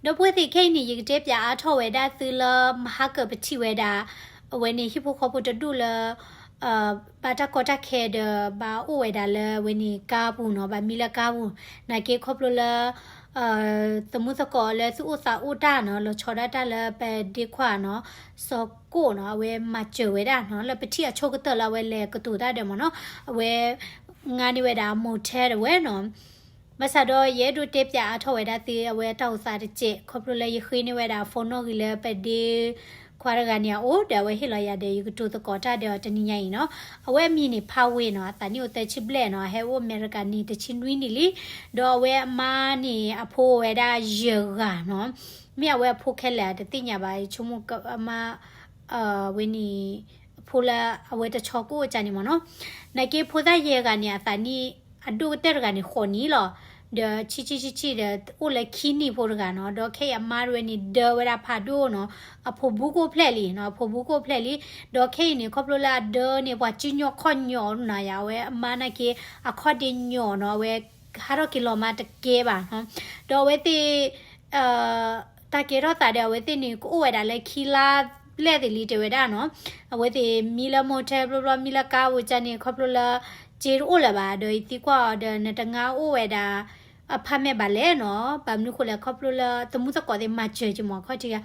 ဒီပုၢ်ဝဲၢ်သ့ၣ်ခဲအံၤန့ၣ် ယကတဲပၠးအါထီၣ်ဝဲဒၣ်သုလၢမဟါကၢၢ်ပထံၣ်ဝဲဒၣ် အဝဲန့ၣ်ဟံၣ်ဖိဃီဖိတဒူၣ်လၢ ဘၣ်တၢ်ကီတၢ်ခဲဒီးဘၣ်အိၣ်ဝဲဒၣ်လၢအဝဲန့ၣ်ကါပူၤနီၤ, ဘၣ်မံလၢကါပူၤ, နာ်က့ခီဖျိလၢ သမူသကိးလၢသုအိၣ်သးအိၣ်တၢ်နီၤ, လီၤဆီဒၣ်တၢ်လၢပဒ့ခွါနီၤ, စီၤကိၣ်နီၤ, အဝဲမၤစၢၤဝဲဒၣ်နီၤ, လၢပထံၣ်အဆိကတၢၢ်လၢအဝဲလဲၤကတိၤတၢ်ဒီးမ့ၢ်နီၤ, အဝဲ ငါန့ၢ်ဝဲဒၣ် motel တဝဲနီၤ. ဘၣ်ဆၣ်ဒီးယအဲၣ်ဒိးတဲပၠးအါထီၣ်ဝဲဒၣ်သု အဝဲတၢ်အိၣ်သးတစဲး ခီဖျိလၢယဃ့န့ၢ်ဝဲဒၣ် phone နီၣ်ဂံၢ်လၢပဒ့ခွါတဂၤန့ၣ်အအိၣ်ဒီး အဝဲဟ့ၣ်လီၤယၤဒီး ယကတိၤသကိးတၢ်ဒီးအီၤတနံၤညါအံၤနီၤ. အဝဲအမံၤန့ၣ် ဖါဝ့နီၤ, အသးနံၣ်အိၣ်သၢဆံဘျဲၣ်နီၤ, အဟဲအိၣ်အမဲရကၤန့ၣ် တဆံနွံနံၣ်လံ. ဒီးအဝဲအမါန့ၣ် အဖိဝဲဒၣ်ယဲၢ်ဂၤနီၤ. မ့ၢ်အဝဲအဖိခဲလၢာ်တသ့ၣ်ညါဘၣ်, ယဆိကမိၣ်အမါ ဝဲန့ၣ် အဖိလၢအဝဲတဆီကအိၣ်ကၢ်န့ၣ်မ့ၢ်နီၤ. နာ်က့ဖိသၣ်ယဲၢ်ဂၤန့ၣ် အသးနံၣ်အဒိၣ်ကတၢၢ်တဂၤန့ၣ် ဃိးနံၣ်လီၤ. ဒီးဆံဆံဆံဆံဒီး အိၣ်လၢခံနံၣ်ဖိတဂၤနီၤ. ဒီးခဲအံၤအမါတဝဲန့ၣ် ဒၢဝဲဒၣ်ဖးဒိၣ်နီၤ, အဖိဘူးကအိၣ်ဖျဲၣ်လံနီၤ, အဖိဘူးကအိၣ်ဖျဲၣ်လံ. ဒီးခဲအံၤန့ၣ် ခီဖျိလၢအဒၢန့ၣ် ပှၤစုညီခီၣ်ညီနၤယၤ, အဝဲအမါနာ်က့ အခီၣ်ဒ့ညီနီၤ, အဝဲဟးထီၣ်က့ၤလီၤမါတကဲဘၣ်နီၤ. ဒီးအဝဲသ့ၣ် တၢ်ကဲထီၣ်သးဒီး အဝဲသ့ၣ်န့ၣ် ကအိၣ်ဝဲဒၣ်လၢခံလါဘျဲၣ်သ့ၣ်လံတဲဝဲဒၣ်နီၤ. အဝဲသ့ၣ်မံလၢ motel ဘျီဘျီ မံလၢကါပူၤကၢ်န့ၣ် ခီဖျိလၢ စ့တအိၣ်လၢၤဘၣ်, ဒီးယသံကွၢ်အီၤဒီး နတငါအိၣ်ဝဲဒၣ် apartment ဘၣ်လဲၣ်နီၤ. ဘၣ်မနုၤဃိလဲၣ် ခီဖျိလၢသမူသကိးသ့ၣ်မၤစၢၤက့ၤမ့ၢ်ခီၣ်ထံးဂၤ,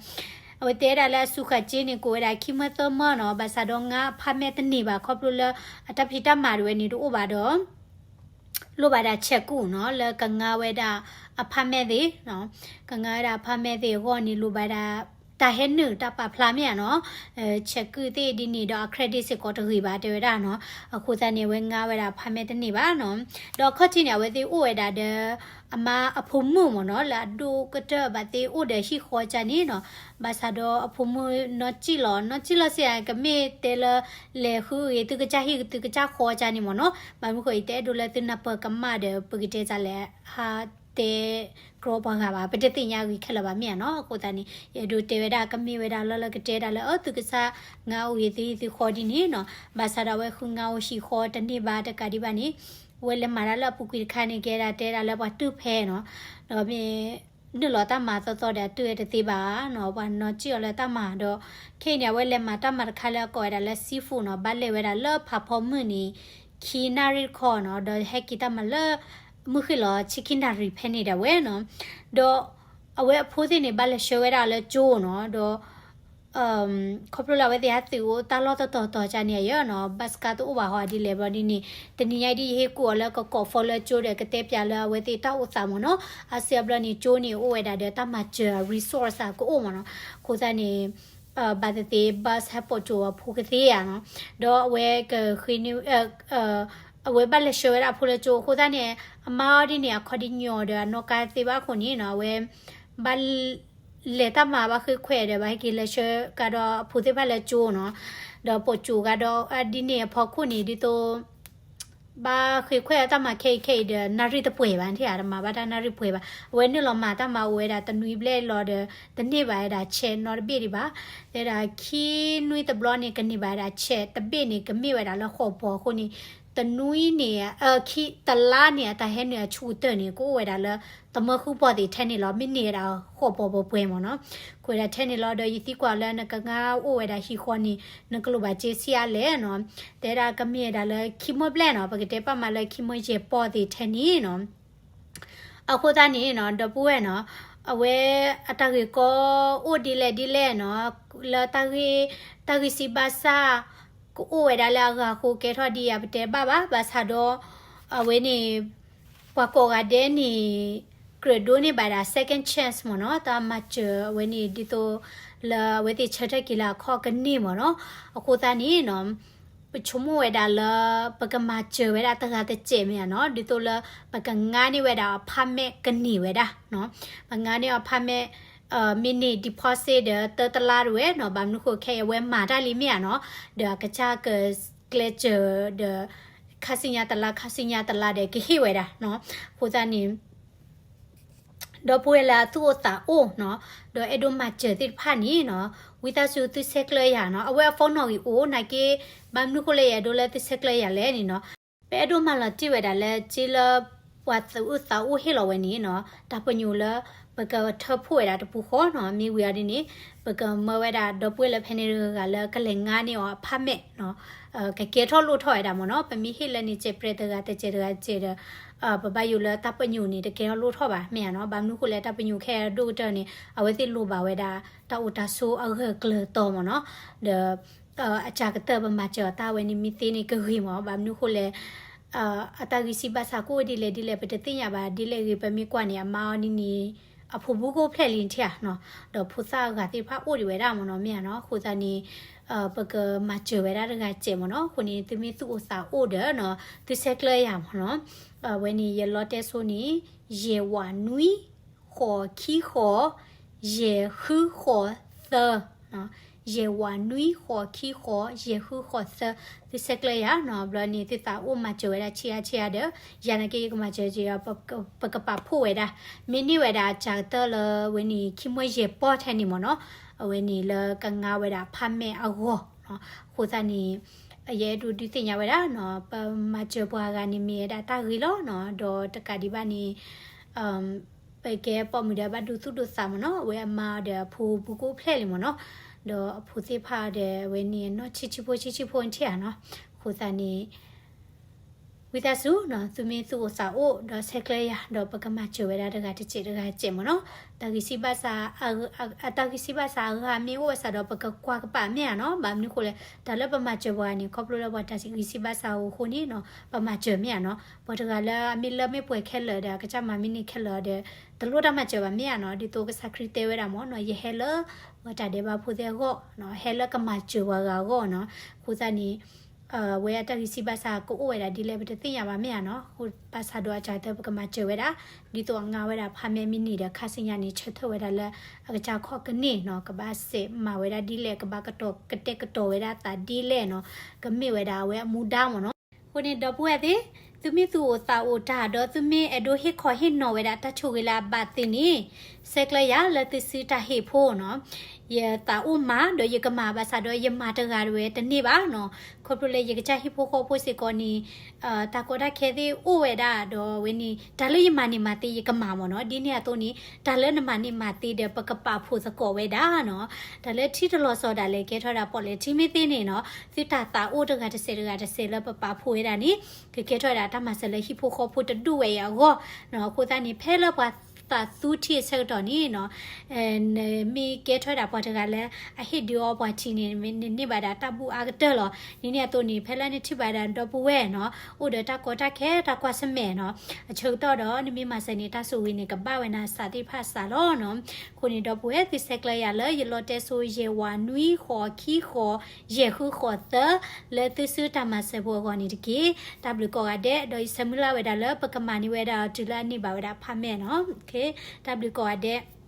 အဝဲတဲဒၣ်လၢအစူးဃာ်စ့န့ၣ် ကိးဝဲဒၣ်ခံမၢသၢမၢနီၤ, ဘၣ်ဆၣ်ဒီးငါ apartment တန့ၢ်ဘၣ် ခီဖျိလၢအတၢ်ဖံးတၢ်မၤတဝဲန့ၣ်တအိၣ်ဘၣ်ဒီး လိၣ်ဘၣ်ဒၣ် check နီၤ လၢကငါဝဲဒၣ် apartment သ့ၣ်, ကငါဝဲဒၣ် apartment သ့ၣ်အဂီၢ်န့ၣ် လိၣ်ဘၣ်ဒၣ် တၢ်ဟဲနုာ်တၢ်ပာ်ဖျါမ့ၢ်ဧါနီၤ, check သ့ၣ်ဒ်န့ၣ်ဒီး အ credit စ့ၢ်ကီးတဂ့ၤဘၣ်တဲဝဲဒၣ်နီၤ. အဃိသတးန့ၣ် အဝဲငါဝဲဒၣ် apartment တန့ၢ်ဘၣ်နီၤ. ဒီးအခီၣ်ထံးန့ၣ် အဝဲသ့ၣ်အိၣ်ဝဲဒၣ်ဒီး အမါအဖိမုၣ်မ့ၢ်နီၤ လၢအဒိၣ်ကတၢၢ်ဘၣ်သ့ၣ်အိၣ်ဒီးဟံၣ်ဃီကၢ်န့ၣ်နီၤ. ဘၣ်ဆၣ်ဒီးအဖိမုၣ်နီၢ်စံၣ်လီၤ, နီၢ်စံၣ်လီၤစ့ၢ်ကီး ကမ့ၢ်တဲလၢ လဲၤဃုအဂ့ၤသုကစၢ်ဟံၣ်သုကစၢ်ဃီကၢ်န့ၣ်မ့ၢ်နီၤ. ဘၣ်မနုၤဃိအံၤတအဲၣ်ဒိးလၢသုနၢ်ပၢၢ်ကမၣ်ဒီး ပကတဲဒ်လဲၣ် ဟးတဲကြီပှၤဂၤဘၣ်, ပတသ့ၣ်ညါဂ့ၤခဲလၢာ်ဘၣ်မ့ၢ်ဧါနီၤ. အဃိသတးန့ၣ် ယအဲၣ်ဒိးတဲဝဲဒၣ်ကမ့ၢ်ဝဲဒၣ်လၢလၢကတဲဒၣ်လၢ အၢ သုကစၢ်ငါအိၣ်ဂ့ၤသုဟံၣ်သုဃီဒ်န့ၣ်နီၤ. ဘၣ်ဆၣ်ဒီးအဝဲဃုငါအိၣ်ဟံၣ်ဃီတန့ၢ်ဘၣ်တကးဒံးဘၣ်န့ၣ် အဝဲလဲၤမၤတၢ်လၢအပူၤကွံာ်တခါန့ၣ် ကဲဒၣ်တဲဒၣ်လၢပှၤတူၢ်ဖဲနီၤ. ဒီးမ့ၢ် နုာ်လီၤတၢ်မၤသီသီဒီးအတူၢ်ဝဲတသ့ဘၣ်နီၤ, ပှၤနီၢ်စံၣ်အီၤလၢတၢ်မၤဒီး ခဲအံၤန့ၣ် အဝဲလဲၤမၤတၢ်မၤတခါလၢအကိးဝဲဒၣ်လၢ seafood နီၤ, ဘၣ်လဲၤဝဲဒၣ်လၢဖးဖီမုၢ်န့ၣ် ခံနၣ်ရံၣ်တခီနီၤ, ဒီးဟဲက့ၤတၢ်မၤလၢ မုၢ်ဃ့ၢ်လီၤဆံခံနၣ်ရံၣ်ဖဲန့ၣ်ဒၣ်ဝဲနီၤ. ဒီးအဝဲအဖိသ့ၣ်န့ၣ် ဘၣ်လဲၤဆှၢဝဲဒၣ်လၢကၠိနီၤ, ဒီး ခီဖျိလၢအဝဲသ့ၣ်ဟးသုးအိၣ်တၢ်လီၢ်တတီၤတီၤကၢ်န့ၣ်ယဲနီၤ, ဘၣ်စကါတအိၣ်ဘၣ်ဟီဒ်လဲၣ်ဘျီဒ်န့ၣ် တနံၤညါဒ်ယဟ့ၣ်ကူၣ်အီၤလၢကကိး phone လၢကၠိဒီးကတဲပၠးလၢအဝဲသ့ၣ်တၢ်အိၣ်သးမ့ၢ်နီၤ, အါစုအါဘျီန့ၣ် ကၠိန့ၣ်အိၣ်ဝဲဒၣ်ဒီးတၢ်မၤစၢၤ resource အကအိၣ်မ့ၢ်နီၤ, အဃိသတးန့ၣ် ဘၣ်သ့ၣ်သ့ၣ် bus ဟဲပိာ်ကၠိအဖိကသ့ဧါနီၤ, ဒီးအဝဲကဃ့န့ၢ် အဝဲဘၣ်လဲၤဆှၢဝဲဒၣ်အဖိလၢကၠိအဃိသတးန့ၣ် အမါအီၤဒ်န့ၣ် အခီဒ်ညီဒီးအနီၢ်ကါသ့ဘၣ်အဃိန့ၣ်နီၤ, အဝဲ ဘၣ် လဲၤတၢ်မၤဘၣ်ဃ့ခွဲးဒီး ဘၣ်ဟဲက့ၤလဲၤဆှၢကဒီးအဖိသ့ၣ်တဖၣ်လၢကၠိနီၤ, ဒီးပိာ်ကၠိကဒီး ဒ်န့ၣ်အဖီခိၣ်န့ၣ် ဒ်သိး ဘၣ်ဃ့ခွဲးအတၢ်မၤခဲအံၤခဲအံၤဒီး နၣ်ရံၣ်တပှဲၤဘၣ် နထံၣ်ဧါ, တမၤဘၣ်တၢ်နၣ်ရံၣ်ပှဲၤဘၣ်, အဝဲနုာ်လီၤမၤတၢ်မၤအိၣ်ဝဲဒၣ်တနွံဘျဲၣ်လီၤဒီး တန့ၢ်ဘၣ်ဝဲဒၣ် check နီတဘ့ၣ်ဒံးဘၣ်, တဲဒၣ်ခံနွံတဘျီန့ၣ် ကန့ၢ်ဘၣ်ဝဲဒၣ် check တဘ့ၣ်န့ၣ် ကမ့ၢ်ဝဲဒၣ်လၢဃိာ်ပီၤအဃိန့ၣ် တနွံန့ၣ် တလါန့ၣ် အတၢ်ဟဲနုာ်အဆူၣ်ကတၢၢ်န့ၣ် ကအိၣ်ဝဲဒၣ်လၢ သမၢဃုပီၢ်သ့ၣ်ထဲန့ၣ်လီၤ, မ့ၢ်န့ၢ်ဝဲဒၣ်ဃိာ်ပီၤပှဲၤပှဲၤမ့ၢ်နီၤ, ကအိၣ်ဝဲဒၣ်ထဲန့ၣ်လီၤ. ဒီးယသံကွၢ်လၢနကငါအိၣ်ဝဲဒၣ်ဟံၣ်ဃီန့ၣ် နကလိၣ်ဘၣ်စ့ဆံးအါလဲၣ်နီၤ, တဲဒၣ်ကမ့ၢ်ဝဲဒၣ်လၢခံမၢဘျဲၣ်နီၤ, ပကတဲပာ်မးလၢခံမၢယဲၢ်ပီၢ်သ့ၣ်ထဲန့ၣ်နီၤ. အဃိသတးန့ၣ်နီၤ ဒီပုၢ်ဝဲၢ်နီၤ, အဝဲအတၢ်ဂ့ၢ်ကီအိၣ်ဒ်လဲၣ်ဒ်လဲၣ်နီၤ, လၢတၢ်ဂ့ၢ် တၢ်ဂ့ၢ်စံးဘၣ်ဆၣ် ကအိၣ်ဝဲဒၣ်လၢအဂၤအဃိကဲထီၣ်ဒ်အံၤ ပတဲဘၣ်ဘၣ်, ဘၣ်ဆၣ်ဒီး အဝဲန့ၣ် ပှၤကိးဂၤဒဲးန့ၣ် ကြၢးဒိးန့ၢ်ဘၣ်ဒၣ် second chance မ့ၢ်နီၤ, တၢ်မၤစၢၤအဝဲန့ၣ် ဒ်သိးလၢအဝဲသ့ၣ်ဆၢထၢၣ်က့ၤလၢအခီၣ်ကန့ၢ်မ့ၢ်နီၤ. အဃိသတးန့ၣ်နီၤ ပဆိကမိၣ်ဝဲဒၣ်လၢ ပကမၤစၢၤဝဲဒၣ်တဂၤတစဲးမ့ၢ်ဧါနီၤ, ဒ်သိးလၢ ပကငါန့ၢ်ဝဲဒၣ် apartment ကန့ၢ်ဝဲဒၣ်နီၤ, ပငါန့ၢ် apartment မ့ၢ်န့ၢ် deposit ဒီးတၢတလါတဝဲနီၤ, ဘၣ်မနုၤဃိခဲအံၤအဝဲမၤတၢ်လံမ့ၢ်ဧါနီၤ, ဒီးအကစၢ်ကကျဲးစၢးဒီး ခါဆူညါတလါ ခါဆူညါတလါဒီးကဟ့ၣ်ဝဲဒၣ်နီၤ. အဃိသတးန့ၣ် ဒီပုၢ်ဝဲၢ်လၢအသူၣ်အိၣ်သးအိၣ်နီၤ, ဒီးအဲၣ်ဒိးမၤစၢၤသ့ၣ်တဖၣ်န့ၣ်နီၤ, ဝံသးစူၤသုဆဲးကျၢယၤနီၤ, အဝဲအ phone နီၣ်ဂံၢ်အိၣ်နာ်က့, ဘၣ်မနုၤဃိလၢယအဲၣ်ဒိးလၢသုဆဲးကျၢယၤလဲၣ်န့ၣ်နီၤ, ပအဲၣ်ဒိးမၤလီၤတံၢ်ဝဲဒၣ်လၢစ့လၢ ပှၤသူၣ်အိၣ်သးအိၣ်ဟ့ၣ်လီၤဝဲန့ၣ်နီၤ, တၢ်ပညိၣ်လၢ ပကထၢဖှိၣ်ဝဲဒၣ်တပူၤဃီနီၤ, မ့ၢ်ဝံၤအီၤဒ်န့ၣ် ပကမၢဝဲဒၣ်ဒီပုၢ်ဝဲၢ်လၢဖဲန့ၣ်တဂၤဂၤလၢကလဲၤငါန့ၢ်အီၤ apartment နီၤ, ကကဲထီၣ်လိၣ်ထီၣ်ဝဲဒၣ်မ့ၢ်နီၤ, ပမ့ၢ်ဟ့ၣ်လၢန့ၣ်စဲးပြဲးတဂၤတစဲးတဂၤတစဲးဒီး ပဘၣ်ယိၣ်လၢတၢ်ပညိၣ်န့ၣ် တကဲထီၣ်လိၣ်ထီၣ်ဘၣ် မ့ၢ်ဧါနီၤ, ဘၣ်မနုၤဃိလဲၣ် တၢ်ပညိၣ်ခဲအံၤဒိၣ်ကတၢၢ်န့ၣ် အဝဲသ့ၣ်လိၣ်ဘၣ်ဝဲဒၣ် တၢ်အိၣ်တၢ်ဆိးအဂၢၢ်ကျၢၤတီၤမ့ၢ်နီၤ, ဒီး အစှၤကတၢၢ်ပမၤစၢၤအီၤတၢ်ဝဲန့ၣ်မ့ၢ်သ့န့ၣ်ကဂ့ၤမ့ၢ်, ဘၣ်မနုၤဃိလဲၣ် အတၢ်ဂံၢ်စၢ်ဘါစၢ်ကအိၣ်ဒ်လဲၣ်ဒ်လဲၣ် ပတသ့ၣ်ညါဘၣ်ဒ်လဲၣ်ဂ့ၤ ပမ့ၢ်ကွၢ်န့ၣ် အမါအီၤဒ်န့ၣ် အဖိဘူးကအိၣ်ဖျဲၣ်လံထံဧါနီၤ, ဒီးဖိသၣ်အဂၤသ့ၣ်တဖၣ်အိၣ်ဒံးဝဲဒၣ်မ့ၢ်နီၤ မ့ၢ်ဧါနီၤ, အဃိသတးန့ၣ် ပကမၤစၢၤဝဲဒၣ်တဂၤစဲးမ့ၢ်နီၤ, အဃိန့ၣ် သုမ့ၢ်သူၣ်အိၣ်သးအိၣ်ဒီးနီၤ သုဆဲးကျၢယၤမ့ၢ်နီၤ, အဝဲန့ၣ် ယလီတဲစိန့ၣ် ယဲၢ်ဝးနွံ ဃိးခံဃိး ယဲၢ်ဃုဃိးသၢ, ယဲၢ်ဝးနွံ ဃိးခံဃိး ယဲၢ်ဃုဃိးသၢ, သုဆဲးကျၢယၤနီၤ, ဘျီန့ၣ် သုသးအိၣ်မၤစၢၤဝဲဒၣ်ဆံးအါဆံးအါဒီး ယၤနာ်က့ယကမၤစၢၤက့ၤအီၤ ပကပာ်ဖှိၣ်ဝဲဒၣ်, မ့ၢ်န့ၢ်ဝဲဒၣ်အစှၤကတၢၢ်လၢဝဲန့ၣ် ခံမၢယဲၢ်ပီၢ်ထဲန့ၣ်မ့ၢ်နီၤ, အဝဲန့ၣ်လၢကငါဝဲဒၣ် apartment အဂီၢ်, အဃိသတးန့ၣ် ယအဲၣ်ဒိးဒုးသ့ၣ်ညါဝဲဒၣ်နီၤ, ပမၤစၢၤပှၤဂၤန့ၣ်မ့ၢ်ဝဲဒၣ်တၢ်ဂ့ၤလီၤနီၤ, ဒီးတကးဒံးဘၣ်န့ၣ် ပကဲပိာ်မုၣ်ဒီးဘၣ်ဒိသူၣ်ဒိသးမ့ၢ်နီၤ, အဝဲအမါအီၤဒီးအဖိဘူးကအိၣ်ဖျဲၣ်လံမ့ၢ်နီၤ, ဒီးအဖိသ့ၣ်တဖၣ်အီၤဒီး အဝဲန့ၣ်နီၢ်ဆံးဆံးဖိဆံးဆံးဖိထံၣ်ဧါနီၤ, အဃိသတးန့ၣ် ဝံသးစူၤနီၤ, သုမ့ၢ်သူၣ်အိၣ်သးအိၣ်ဒီးဆဲးကျၢယၤ ဒီးပကမၤစၢၤဝဲဒၣ်တဂၤတစဲးတဂၤတစဲးမ့ၢ်နီၤ, တၢ်ဂံၢ်စၢ်ဘါစၢ် အတၢ်ဂံၢ်စၢ်ဘါစၢ်အဂၤမ့ၢ်အိၣ်ဝဲစးဒီး ပကကွၢ်ကပာ်မ့ၢ်ဧါနီၤ, ဘၣ်မနုၤဃိလဲၣ် တၢ်လၢပမၤစၢၤပှၤဂၤန့ၣ် ခီဖျိလၢပှၤတၢ်ဂံၢ်စၢ်ဘါစၢ်အဃိန့ၣ်နီၤ ပမၤစၢၤမ့ၢ်ဧါနီၤ, ပှၤတဂၤလၢအမ့ၢ်လၢမ့ၢ်ပှဲၤခဲလၢာ်ဒီး အကစၢ်မၤမ့ၢ်န့ၢ်ခဲလၢာ်ဒီး တလိၣ်တၢ်မၤစၢၤဘၣ်မ့ၢ်ဧါနီၤ, ဒ်သိးကစၢ်ခရံာ်တဲဝဲဒၣ်မ့ၢ်နီၤ, ယဟဲလၢ ပှၤတၢ်ဒဲးဘးဖိသ့ၣ်အဂီၢ်, ဟဲလၢကမၤစၢၤပှၤဂၤအဂီၢ်နီၤ, အဃိသတးန့ၣ် အဝဲအတၢ်ဂံၢ်စၢ်ဘါစၢ်ကအိၣ်ဝဲဒၣ်ဒ်လဲၣ် ပတသ့ၣ်ညါဘၣ်မ့ၢ်ဧါနီၤ, အဃိဘၣ်ဆၣ်ဒီးအစှၤကတၢၢ်ပကမၤစၢၤဝဲဒၣ်, ဒ်သိးအငါဝဲဒၣ် apartment မ့ၢ်န့ၢ်ဒီး ခါဆူညါန့ၣ် ဆၢထၢၣ်ဝဲဒၣ်လၢ အကစၢ်ခီၣ်ကန့ၢ်နီၤ, ကဘၣ်စဲးမၤဝဲဒၣ်ဒ်လဲၣ် ကဘၣ်ကတဲာ်ကတီၤဝဲဒၣ်သးဒ်လဲၣ်နီၤ, ကမ့ၢ်ဝဲဒၣ်အဝဲအမူဒါမ့ၢ်နီၤ, အဃိန့ၣ်ဒီပုၢ်ဝဲၢ်သ့ၣ်, သုမ့ၢ်သူၣ်အိၣ်သးအိၣ်တၢ်ဒီး သုမ့ၢ်အဲၣ်ဒိးဟ့ၣ်ခီဟ့ၣ်နီၤဝဲဒၣ်တၢ်ဆိၣ်ဂ့ၤလၢအဘၣ်သ့န့ၣ်, ဆဲးကျၢယၤလၢသုစုတၢ်ဟ့ၣ်ဖိနီၤ, ယသးအိၣ်မၤဒီးယကမၤ ဘၣ်ဆၣ်ဒီးယမၤတဂၤဝဲတန့ၢ်ဘၣ်နီၤ, ခီဖျိလၢယကစၢ်ဟံၣ်ဖိဃီဖိစ့ၢ်ကီးန့ၣ် တၢ်ကီတၢ်ခဲသ့ၣ်အိၣ်ဝဲဒၣ်ဒီးဝဲန့ၣ် တၢ်လၢယမၤန့ၢ်မၤသ့ယကမၤမ့ၢ်နီၤ, ဒ်န့ၣ်အသိးန့ၣ် တၢ်လၢနမၤန့ၢ်မၤသ့ဒီး ပကပာ်ဖှိၣ်သကိးဝဲဒၣ်နီၤ, တၢ်လၢထံတလီၤစီၤဒၣ်လဲာ်ကဲထီၣ်ဒၣ်ပီၣ်လဲၣ်ထံမ့ၢ်သ့န့ၣ်နီၤ, သုတၢ်သးအိၣ်တဂၤတစဲးတဂၤတစဲးလၢပပာ်ဖှိၣ်ဝဲဒၣ်န့ၣ် ကကဲထီၣ်ဝဲဒၣ်တၢ်မၤစၢၤလၢဟံၣ်ဖိဃီဖိတဒူၣ်ဝဲအံၤအဂီၢ်နီၤ, အဃိသတးန့ၣ် ဖဲလၢပှၤသးသူထံအဆၢကတီၢ်န့ၣ်နီၤ နမ့ၢ်ကဲထီၣ်ဝဲဒၣ်ပှၤတဂၤလၢ အဟ့ၣ်ဒုးအီပှၤထံန့ၣ် နမ့ၢ်နန့ၢ်ဘၣ်ဒၣ်တၢ်ဘူၣ်အါကတၢၢ်လီၤ. ဒ်န့ၣ်အသိးန့ၣ် ဖဲလၢနထံၣ်ဘၣ်ဒၣ်ဒီပုၢ်ဝဲၢ်နီၤ အိၣ်ဒီးတၢ်ကီတၢ်ခဲတၢ်ကွၢ်ဆၢၣ်မဲာ်နီၤ အဆၢကတီၢ်ဒီး နမ့ၢ်မၤစၢၤန့ၣ် တၢ်ဆိၣ်ဂ့ၤန့ၣ် ကဘၣ်ဝဲနၤစးသ့ၣ်တဖၣ်စးလီၤနီၤ. အဃိန့ၣ် ဒီပုၢ်ဝဲၢ် သုဆဲးကျၢယၤလၢယလီတဲစိ ယဲၢ်ဝးနွံဃိးခံဃိး ယဲၢ်ဃုဃိးသၢ လၢသုစုတၢ်မၤစၢၤဖိအဂီၢ်န့ၣ်တက့ၢ်. တၢ်ဘျုးကိးဂၤဒဲး ဒီးယဆၢမုၢ်လၢ်ဝဲဒၣ်လၢပကမၤန့ၢ်ဝဲဒၣ်အီၤတုၤလၢအန့ၢ်ဘၣ်ဝဲဒၣ် apartment နီၤ. တၢ်ဘျုးကိးဂၤဒဲး.